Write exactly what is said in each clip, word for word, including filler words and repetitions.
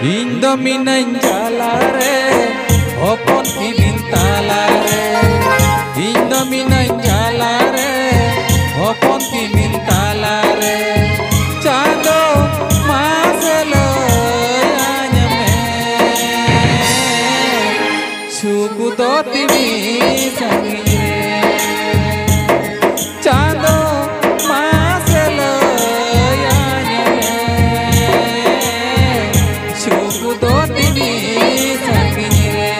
ᱤᱧ ᱫᱚ ᱢᱤᱱᱟᱹᱧ ᱡᱟᱞᱟᱨᱮ, ᱦᱚᱯᱚᱱ ᱠᱤᱢᱤᱱ ᱛᱟᱞᱟᱨᱮ᱾ ᱤᱧ ᱫᱚ ᱢᱤᱱᱟᱹᱧ ᱡᱟᱞᱟᱨᱮ, ᱦᱚᱯᱚᱱ ᱠᱤᱢᱤᱱ ᱛᱟᱞᱟᱨᱮ᱾ ᱪᱟᱸᱫᱚ ᱢᱟᱥᱮ ᱞᱟᱹᱭᱟᱹᱧ ᱢᱮ, ᱥᱩᱠ ᱫᱚ ᱛᱤᱱᱤ ᱥᱟᱺᱜᱤᱧ ᱨᱮ? ᱪᱟᱸᱫᱚ ᱢᱟᱥᱮ ᱞᱟᱹᱭᱟᱹᱧ ᱢᱮ, ᱥᱩᱠ ᱫᱚ ᱛᱤᱱᱤ ᱥᱟᱺᱜᱤᱧ ᱨᱮ?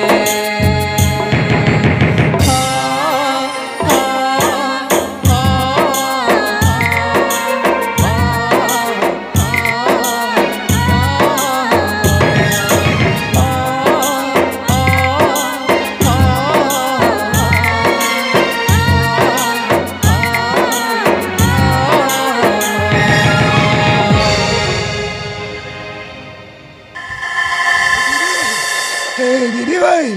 ᱦᱟ, ᱦᱟ, ᱦᱟ, ᱦᱟ᱾ ᱮ ᱫᱤᱫᱤ ᱵᱷᱟᱹᱭ,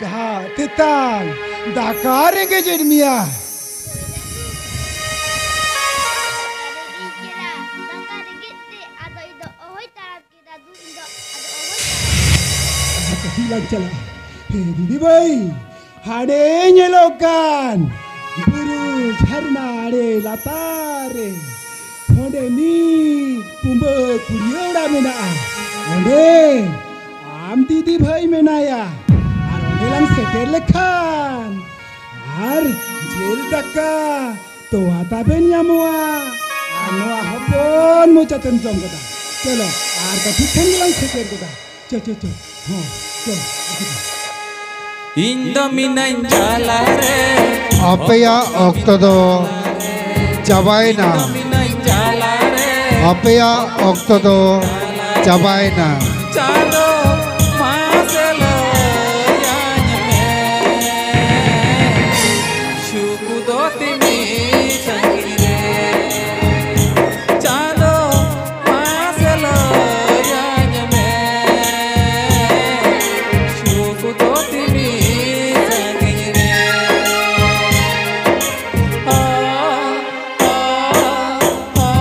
ᱫᱟ-, ᱛᱮᱛᱟᱝ, ᱫᱟᱠᱟ ᱨᱮᱸᱜᱮᱡᱮᱫ ᱢᱮᱭᱟ᱾ ᱟᱫᱚ ᱤᱧ ᱫᱚ ᱚᱦᱚᱭ ᱛᱟᱲᱟᱢ ᱠᱮᱫᱟ, ᱫᱩ ᱤᱧ ᱫᱚ ᱟᱫᱚ ᱚᱦᱚᱭ ᱛᱟᱲᱟᱢ᱾ ᱟᱫᱚ ᱠᱟᱹᱴᱤᱡ ᱞᱟᱝ ᱪᱟᱞᱟᱜᱼᱟ᱾ ᱦᱮ ᱫᱤᱫᱤ ᱵᱷᱟᱹᱭ, ᱦᱟᱸᱰᱮ ᱧᱮᱞᱚᱜ ᱠᱟᱱ ᱵᱩᱨᱩ ᱡᱷᱟᱨᱱᱟ ᱟᱲᱮ ᱞᱟᱛᱟᱨ ᱨᱮ ᱚᱸᱰᱮ ᱢᱤᱫ ᱠᱩᱢᱵᱟᱹ ᱠᱩᱲᱤᱭᱟᱹ ᱚᱲᱟᱜ ᱢᱮᱱᱟᱜᱼᱟ᱾ ᱚᱸᱰᱮ ᱟᱢ ᱫᱤᱫᱤ ᱵᱷᱟᱹᱭ ᱢᱮᱱᱟᱭᱟ᱾ ᱟᱨ ᱚᱸᱰᱮ ᱞᱟᱝ ᱥᱮᱴᱮᱨ ᱞᱮᱠᱷᱟᱱ ᱟᱨ ᱡᱤᱞ ᱫᱟᱠᱟ, ᱛᱚᱣᱟ ᱛᱟᱵᱮᱱ ᱧᱟᱢᱚᱜᱼᱟ᱾ ᱟᱨ ᱱᱚᱣᱟ ᱦᱚᱯᱚᱱ ᱢᱚᱪᱟ ᱛᱮᱢ ᱡᱚᱢ ᱜᱚᱫᱟ᱾ ᱪᱚᱞᱚ, ᱟᱨ ᱠᱟᱹᱴᱤᱡ ᱠᱷᱟᱱ ᱜᱮᱞᱟᱝ ᱥᱮᱴᱮᱨ ᱜᱚᱫᱟ᱾ ᱪᱚ, ᱪᱚ, ᱪᱚ᱾ ᱦᱚᱸ, ᱪᱚ᱾ ᱤᱧ ᱫᱚ ᱢᱤᱱᱟᱹᱧ ᱡᱟᱞᱟᱨᱮ᱾ ᱟᱯᱮᱭᱟᱜ ᱚᱠᱛᱚ ᱫᱚ ᱪᱟᱵᱟᱭᱮᱱᱟ᱾ ᱤᱧ ᱫᱚ ᱢᱤᱱᱟᱹᱧ ᱡᱟᱞᱟᱨᱮ᱾ ᱟᱯᱮᱭᱟᱜ ᱚᱠᱛᱚ ᱫᱚ ᱪᱟᱵᱟᱭᱮᱱᱟ᱾ ᱪᱟᱸᱫᱚ ᱢᱟᱥᱮ ᱞᱟᱹᱭᱟᱹᱧ ᱢᱮ, ᱥᱩᱠ ᱫᱚ ᱛᱤᱱᱤ ᱥᱟᱺᱜᱤᱧ ᱨᱮ? ᱪᱟᱸᱫᱚ ᱢᱟᱥᱮ ᱞᱟᱹᱭᱟᱹᱧ ᱢᱮ, ᱥᱩᱠ ᱫᱚ ᱛᱤᱱᱤ ᱥᱟᱺᱜᱤᱧ ᱨᱮ? ᱟ, ᱟ, ᱟ, ᱟ,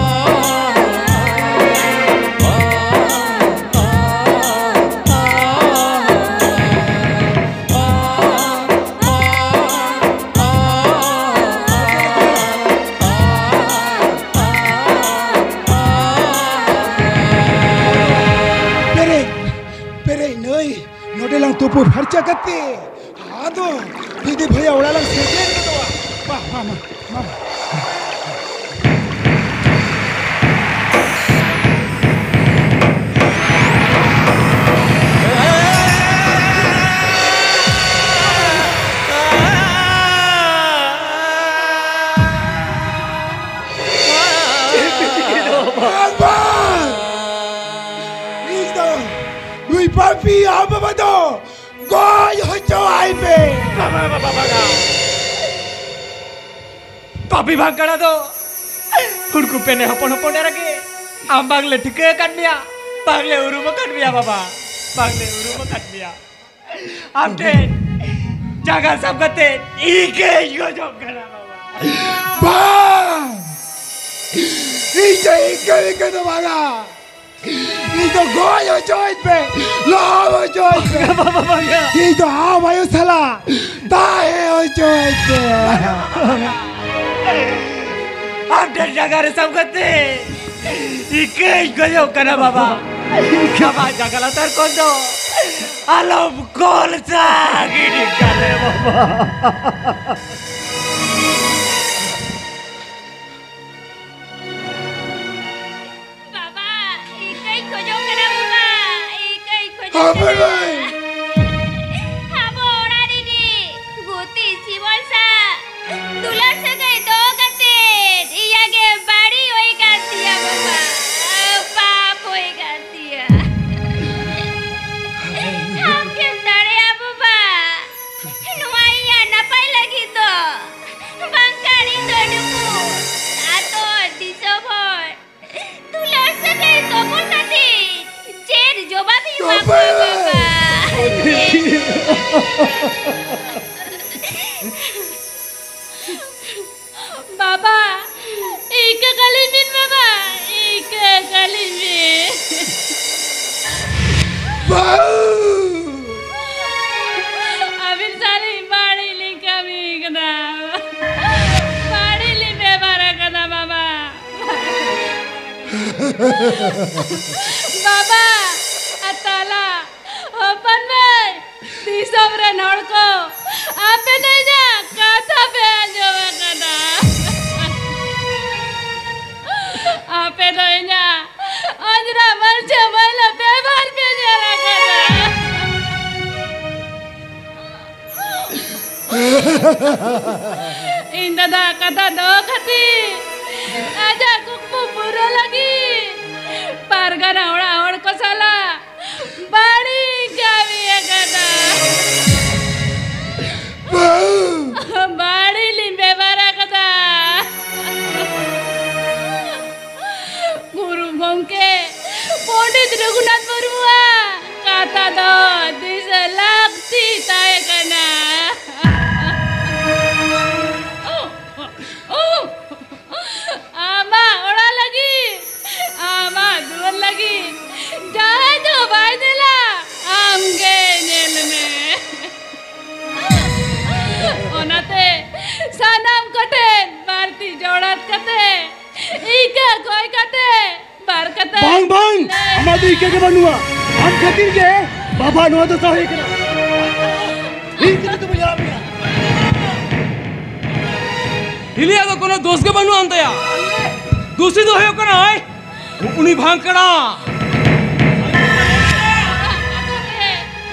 ᱟ, ᱟ᱾ ᱯᱷᱟᱨᱪᱟ ᱠᱟᱛᱮ ᱟᱫᱚ ᱫᱤᱫᱤ ᱵᱷᱟᱹᱭᱟ ᱚᱲᱟᱜ ᱞᱟᱝ ᱥᱮᱴᱮᱨ ᱜᱚᱫᱚᱜᱼᱟ᱾ ᱢᱟ, ᱢᱟ, ᱢᱟ, ᱢᱟ᱾ ᱵᱟᱝ, ᱵᱟᱝ! ᱤᱧ ᱫᱚ ᱱᱩᱭ ᱯᱟᱯᱤ ᱟᱢ ᱵᱟᱵᱟ ᱫᱚ ᱜᱚᱡ ᱦᱚᱪᱚ ᱟᱭ ᱯᱮ! ᱵᱟᱵᱟ, ᱵᱟᱵᱟ, ᱵᱟᱵᱟ! ᱯᱟᱯᱤ ᱵᱷᱟᱝᱠᱟᱲᱟ ᱫᱚ ᱦᱩᱲᱠᱩ ᱯᱮᱱᱮ ᱦᱚᱯᱚᱱ ᱦᱚᱯᱚᱱ ᱮᱨᱟ ᱜᱮ ᱟᱢ ᱵᱟᱝᱞᱮ ᱴᱷᱤᱠᱟᱹ ᱟᱠᱟᱫ ᱢᱮᱭᱟ, ᱵᱟᱝᱞᱮ ᱩᱨᱩᱢ ᱟᱠᱟᱫ ᱢᱮᱭᱟ ᱵᱟᱵᱟ, ᱵᱟᱝᱞᱮ ᱩᱨᱩᱢ ᱟᱠᱟᱫ ᱢᱮᱭᱟ᱾ ᱟᱢ ᱴᱷᱮᱱ ᱡᱟᱸᱜᱟ ᱥᱟᱵ ᱠᱟᱛᱮ ᱤᱠᱟᱹᱧ ᱜᱚᱡᱚᱜ ᱠᱟᱱᱟ ᱵᱟᱵᱟ᱾ ᱵᱟᱝ! ᱤᱧ ᱫᱚ ᱤᱠᱟᱹ ᱤᱠᱟᱹ ᱫᱚ ᱵᱟᱝᱟ᱾ ᱤᱧ ᱫᱚ ᱜᱚᱡ ᱦᱚᱪᱚᱭ ᱯᱮ, ᱞᱚᱦᱚᱢ ᱦᱚᱪᱚᱭ ᱯᱮ᱾ ᱵᱟᱵᱟ, ᱵᱟᱵᱟ, ᱵᱟᱵᱟ᱾ ᱤᱧ ᱫᱚ ᱟᱢ ᱟᱭᱳ ᱥᱟᱞᱟᱜ ᱛᱟᱦᱮᱸ ᱦᱚᱪᱚᱭ ᱯᱮ᱾ ᱟᱢ ᱴᱷᱮᱱ ᱡᱟᱸᱜᱟ ᱨᱮ ᱥᱟᱵ ᱠᱟᱛᱮ ᱤᱠᱟᱹᱧ ᱜᱚᱡᱚᱜ ᱠᱟᱱᱟ ᱵᱟᱵᱟ᱾ ᱵᱟᱵᱟ, ᱡᱟᱸᱜᱟ ᱞᱟᱛᱟᱨ ᱠᱷᱚᱱ ᱫᱚ ᱟᱞᱚᱢ ᱠᱚᱞ ᱥᱟ ᱜᱤᱰᱤ ᱠᱟᱞᱮ ᱵᱟᱵᱟ᱾ ᱵᱟᱵᱟ, ᱤᱠᱟᱹᱧ ᱠᱷᱚᱡᱚᱜ ᱠᱟᱱᱟ ᱵᱟᱵᱟ, ᱤᱠᱟᱹᱧ ᱠᱷᱚᱡᱚᱜ ᱦᱟᱯᱮ ᱠᱟᱱᱟ᱾ ᱢᱟᱹᱭ! ᱟᱵᱚ ᱚᱲᱟᱜ ᱨᱤᱱᱤᱡ ᱜᱩᱛᱤ ᱥᱤᱵᱚᱞ ᱥᱟ ᱫᱩᱞᱟᱹᱲ ᱥᱟᱹᱜᱟᱹᱭ ᱫᱚᱦᱚ ᱠᱟᱛᱮ ᱤᱭᱟᱹ ᱜᱮ ᱵᱟᱹᱲᱤᱡ ᱦᱩᱭ ᱠᱟᱱ ᱛᱤᱧᱟ ᱵᱟᱵᱟ, ᱯᱟᱯ ᱦᱩᱭ ᱠᱟᱱ ᱛᱤᱧᱟ᱾ ᱟᱢ ᱜᱮᱢ ᱫᱟᱲᱮᱭᱟᱜᱼᱟ ᱵᱟᱵᱟ, ᱱᱚᱣᱟ ᱤᱧᱟᱜ ᱱᱟᱯᱟᱭ ᱞᱟᱹᱜᱤᱫ ᱫᱚ᱾ ᱵᱟᱝᱠᱷᱟᱱ ᱤᱧ ᱫᱚ ᱱᱩᱠᱩ ᱟᱛᱳ ᱦᱚᱲ, ᱫᱤᱥᱚᱢ ᱦᱚᱲ ᱫᱩᱞᱟᱹᱲ ᱥᱟᱹᱜᱟᱹᱭ ᱛᱚᱯᱚᱞ ᱠᱟᱛᱮ ᱪᱮᱫ ᱡᱚᱵᱟᱵ ᱤᱧ ᱮᱢᱟ ᱠᱚᱣᱟ ᱵᱟᱵᱟ? ᱵᱟᱵᱟ, ᱤᱠᱟᱹ ᱠᱟᱹᱞᱤᱧ ᱵᱤᱱ ᱵᱟᱵᱟ, ᱤᱠᱟᱹ ᱠᱟᱹᱞᱤᱧ ᱵᱤᱱ᱾ ᱵᱟᱹᱦᱩ! ᱟᱹᱵᱤᱱ ᱥᱟᱞᱤᱧ ᱵᱟᱹᱲᱤᱡ ᱞᱤᱧ ᱠᱟᱹᱢᱤ ᱠᱟᱫᱟ, ᱵᱟᱹᱲᱤᱡ ᱞᱤᱧ ᱵᱮᱵᱷᱟᱨ ᱟᱠᱟᱫᱟ ᱵᱟᱵᱟ᱾ ᱵᱟᱵᱟ, ᱟᱨ ᱛᱟᱞᱟ ᱦᱚᱯᱚᱱ ᱢᱟᱹᱭ, ᱫᱤᱥᱚᱢ ᱨᱮᱱ ᱦᱚᱲ ᱠᱚ, ᱟᱯᱮ ᱫᱚ ᱤᱧᱟᱜ ᱠᱟᱛᱷᱟ ᱯᱮ ᱟᱸᱡᱚᱢ ᱟᱠᱟᱫᱟ᱾ ᱟᱯᱮ ᱫᱚ ᱤᱧᱟᱜ ᱚᱸᱡᱽᱨᱟ ᱢᱟᱹᱞᱪᱷᱟᱹ ᱢᱟᱹᱭᱞᱟᱹ ᱵᱮᱵᱷᱟᱨ ᱯᱮ ᱧᱮᱞ ᱟᱠᱟᱫᱟ᱾ ᱤᱧ ᱫᱟᱫᱟ ᱠᱟᱛᱷᱟ ᱫᱚ ᱠᱷᱟᱹᱛᱤᱨ ᱟᱡᱟᱜ ᱠᱩᱠᱢᱩ ᱯᱩᱨᱟᱹ ᱞᱟᱹᱜᱤᱫ ᱯᱟᱨᱜᱟᱱᱟ ᱚᱲᱟᱜ ᱦᱚᱲ ᱠᱚ ᱥᱟᱞᱟᱜ ᱵᱟᱹᱲᱤᱡ ᱠᱟᱹᱢᱤ ᱟᱠᱟᱫᱟ᱾ ᱵᱟᱹᱲᱤᱡ ᱞᱤᱧ ᱵᱮᱵᱷᱟᱨ ᱟᱠᱟᱫᱟ᱾ ᱜᱩᱨᱩ ᱜᱚᱢᱠᱮ ᱯᱚᱱᱰᱤᱛ ᱨᱚᱜᱷᱩᱱᱟᱛᱷ ᱢᱩᱨᱢᱩᱣᱟᱜ ᱠᱟᱛᱷᱟ ᱫᱚ ᱫᱤᱥᱟᱹ ᱞᱟᱹᱠᱛᱤ ᱛᱟᱦᱮᱸ ᱠᱟᱱᱟ᱾ ᱟᱢᱟᱜ ᱚᱲᱟᱜ ᱞᱟᱹᱜᱤᱫ, ᱟᱢᱟᱜ ᱫᱩᱣᱟᱹᱨ ᱞᱟᱹᱜᱤᱫ ᱡᱟᱦᱟᱸᱭ ᱫᱚ ᱵᱟᱭ ᱧᱮᱞᱟ, ᱟᱢ ᱜᱮ ᱧᱮᱞ ᱢᱮ᱾ ᱚᱱᱟᱛᱮ ᱥᱟᱱᱟᱢ ᱠᱚᱴᱷᱮᱱ ᱵᱟᱹᱲᱛᱤ ᱡᱚᱲᱟᱛ ᱠᱟᱛᱮ, ᱤᱠᱟᱹ ᱠᱚᱭ ᱠᱟᱛᱮ, ᱵᱟᱨ ᱠᱟᱛᱮ ᱵᱟᱝ, ᱵᱟᱝ, ᱞᱟᱹᱭ ᱟᱢᱟᱜ ᱫᱚ ᱤᱠᱟᱹ ᱜᱮ ᱵᱟᱹᱱᱩᱜᱼᱟ᱾ ᱟᱢ ᱠᱷᱟᱹᱛᱤᱨ ᱜᱮ ᱵᱟᱵᱟ ᱱᱚᱣᱟ ᱫᱚᱥᱟ ᱦᱩᱭ ᱠᱟᱱᱟ᱾ ᱤᱧ ᱛᱮᱜᱮ ᱛᱚ ᱵᱟᱹᱧ ᱞᱟᱦᱟ ᱢᱮᱭᱟ᱾ ᱦᱤᱞᱤᱭᱟᱜ ᱫᱚ ᱠᱳᱱᱳ ᱫᱳᱥ ᱜᱮ ᱵᱟᱹᱱᱩᱜ ᱟᱱ ᱛᱟᱭᱟ᱾ ᱫᱩᱥᱤ ᱫᱚ ᱦᱩᱭᱩᱜ ᱠᱟᱱᱟᱭ ᱩᱱᱤ ᱵᱷᱟᱝᱠᱲᱟ᱾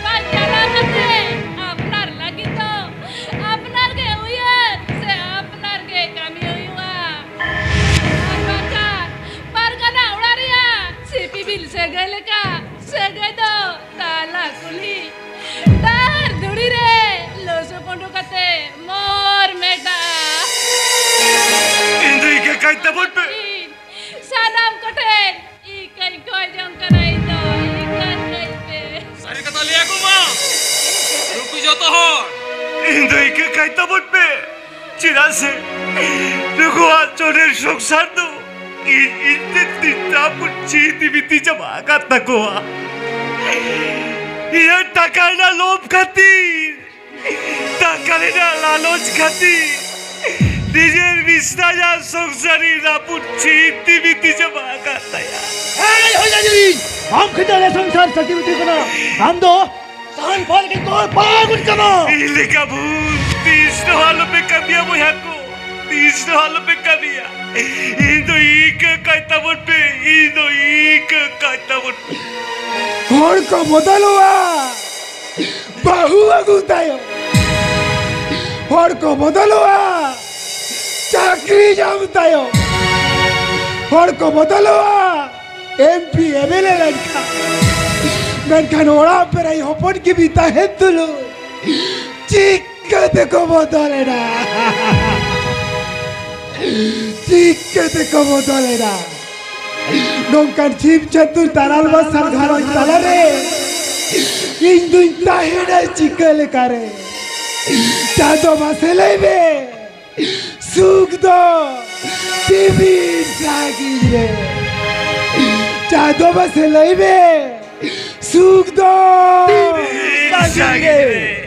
ᱵᱟᱝ ᱪᱟᱞᱟᱣ ᱠᱟᱛᱮ ᱟᱯᱱᱟᱨ ᱞᱟᱹᱜᱤᱫ ᱫᱚ ᱟᱯᱱᱟᱨ ᱜᱮ ᱩᱭᱦᱟᱹᱨ ᱥᱮ ᱟᱯᱱᱟᱨ ᱜᱮ ᱠᱟᱹᱢᱤ ᱦᱩᱭᱩᱜᱼᱟ᱾ ᱟᱨ ᱵᱟᱝᱠᱷᱟᱱ ᱯᱟᱨᱜᱟᱱᱟ ᱚᱲᱟᱜ ᱨᱮᱭᱟᱜ ᱥᱤᱯᱤᱵᱤᱞ ᱥᱟᱹᱜᱟᱹᱭ ᱞᱮᱠᱟ ᱥᱟᱹᱜᱟᱹᱭ ᱫᱚ ᱛᱟᱞᱟ ᱠᱩᱞᱦᱤ ᱰᱟᱦᱟᱨ ᱫᱷᱩᱲᱤ ᱨᱮ ᱞᱚᱥᱚᱫ ᱯᱩᱸᱰᱩ ᱠᱟᱛᱮ ᱢᱚᱨ ᱢᱮᱴᱟᱜᱼᱟ᱾ ᱤᱧ ᱫᱚ ᱤᱠᱟᱹ ᱠᱟᱹᱧ ᱛᱟᱵᱚᱱ ᱯᱮ᱾ ᱤᱧ ᱥᱟᱱᱟᱢ ᱠᱚᱴᱷᱮᱱ ᱤᱠᱟᱹᱧ ᱠᱷᱚᱡ ᱡᱚᱝ ᱠᱟᱱᱟ, ᱤᱧ ᱫᱚ ᱤᱠᱟᱹᱧ ᱠᱷᱚᱡ ᱯᱮ᱾ ᱥᱟᱹᱨᱤ ᱠᱟᱛᱷᱟ ᱞᱟᱹᱭ ᱟᱠᱚ ᱢᱟ, ᱱᱩᱠᱩ ᱡᱚᱛᱚ ᱦᱚᱲ᱾ ᱤᱧ ᱫᱚ ᱤᱠᱟᱹ ᱠᱟᱹᱧ ᱛᱟᱵᱚᱱ ᱯᱮ, ᱪᱮᱫᱟᱜ ᱥᱮ ᱱᱩᱠᱩᱣᱟᱜ ᱪᱚᱰᱮᱨ ᱥᱚᱝᱥᱟᱨ ᱫᱚ ᱤᱧ, ᱤᱧ ᱛᱮ ᱛᱤᱧ ᱛᱟᱵᱚᱱ ᱪᱷᱤᱛᱤ ᱵᱤᱛᱤ ᱪᱟᱵᱟ ᱟᱠᱟᱫ ᱛᱟᱠᱚᱣᱟ᱾ ᱤᱧᱟᱹᱜ ᱴᱟᱠᱟ ᱨᱮᱱᱟᱜ ᱞᱳᱵᱷ ᱠᱷᱟᱹᱛᱤᱨ, ᱴᱟᱠᱟ ᱨᱮᱱᱟᱜ ᱞᱟᱞᱚᱪ ᱠᱷᱟᱹᱛᱤᱨ ᱱᱤᱡᱮᱨ ᱵᱤᱥᱱᱟᱡᱟ ᱥᱚᱝᱥᱟᱨᱤ ᱨᱟᱹᱯᱩᱫ ᱪᱷᱤᱛᱤ ᱵᱤᱛᱤ ᱪᱟᱵᱟ ᱟᱠᱟᱫ ᱛᱟᱭᱟ᱾ ᱮᱭ ᱦᱚᱭ ᱡᱟᱹᱱᱤ, ᱟᱢ ᱠᱷᱟᱹᱛᱤᱨ ᱟᱞᱮ ᱥᱚᱝᱥᱟᱨ ᱪᱷᱤᱛᱤ ᱵᱤᱛᱤ ᱠᱟᱱᱟ᱾ ᱟᱢ ᱫᱚ ᱛᱟᱦᱟᱱ ᱯᱷᱟᱞ ᱜᱮ ᱠᱚ ᱯᱟᱜᱩᱱ ᱠᱟᱱᱟ᱾ ᱤᱞᱤᱠᱟ ᱵᱷᱩᱞ ᱛᱤᱥ ᱫᱚ ᱟᱞᱚᱯᱮ ᱠᱟᱹᱢᱤᱭᱟ ᱵᱚᱭᱦᱟ ᱠᱚ, ᱛᱤᱥ ᱫᱚ ᱟᱞᱚᱯᱮ ᱠᱟᱹᱢᱤᱭᱟ᱾ ᱤᱧ ᱫᱚ ᱤᱠᱟᱹ ᱠᱟᱭ ᱛᱟᱵᱚᱱ ᱯᱮ, ᱤᱧ ᱫᱚ ᱤᱠᱟᱹ ᱠᱟᱭ ᱛᱟᱵᱚᱱ ᱯᱮ᱾ ᱦᱚᱲ ᱠᱚ ᱵᱚᱫᱚᱞᱚᱜᱼᱟ, ᱵᱟᱹᱦᱩ ᱟᱹᱜᱩ ᱛᱟᱭᱚᱢ᱾ ᱦᱚᱲ ᱠᱚ ᱵᱚᱫᱚᱞᱚᱜᱼᱟ, ᱪᱟᱹᱠᱨᱤ ᱧᱟᱢ ᱛᱟᱭᱚᱢ᱾ ᱦᱚᱲ ᱠᱚ ᱵᱚᱫᱚᱞᱚᱜᱼᱟ, M P M L A ᱞᱮᱱᱠᱷᱟᱱ᱾ ᱢᱮᱱᱠᱷᱟᱱ ᱚᱲᱟᱜ ᱯᱮᱨᱮᱡ ᱦᱚᱯᱚᱱ ᱜᱮ ᱵᱤ ᱛᱟᱦᱮᱱ ᱛᱩᱞᱩᱡ ᱪᱤᱠᱟᱹ ᱛᱮᱠᱚ ᱵᱚᱫᱚᱞᱮᱱᱟ? ᱪᱤᱠᱟᱹ ᱛᱮᱠᱚ ᱵᱚᱫᱚᱞᱮᱱᱟ? ᱱᱚᱝᱠᱟᱱ ᱪᱷᱤᱢ ᱪᱷᱟᱹᱛᱩᱨ ᱛᱟᱞᱟᱞ ᱵᱟᱥᱟᱞ ᱜᱷᱟᱨᱚᱸᱡᱽ ᱛᱟᱞᱟᱨᱮ ᱤᱧ ᱫᱩᱧ ᱛᱟᱦᱮᱱᱟ ᱪᱤᱠᱟᱹ ᱞᱮᱠᱟᱨᱮ? ᱪᱟᱸᱫᱚ ᱢᱟᱥᱮ ᱞᱟᱹᱭ ᱢᱮ, ᱥᱩᱠ ᱫᱚ ᱛᱤᱢᱤᱱ ᱥᱟᱺᱜᱤᱧ ᱨᱮ? ᱪᱟᱸᱫᱚ ᱢᱟᱥᱮ ᱞᱟᱹᱭ ᱢᱮ, ᱥᱩᱠ ᱫᱚ ᱛᱤᱢᱤᱱ ᱥᱟᱺᱜᱤᱧ ᱨᱮ?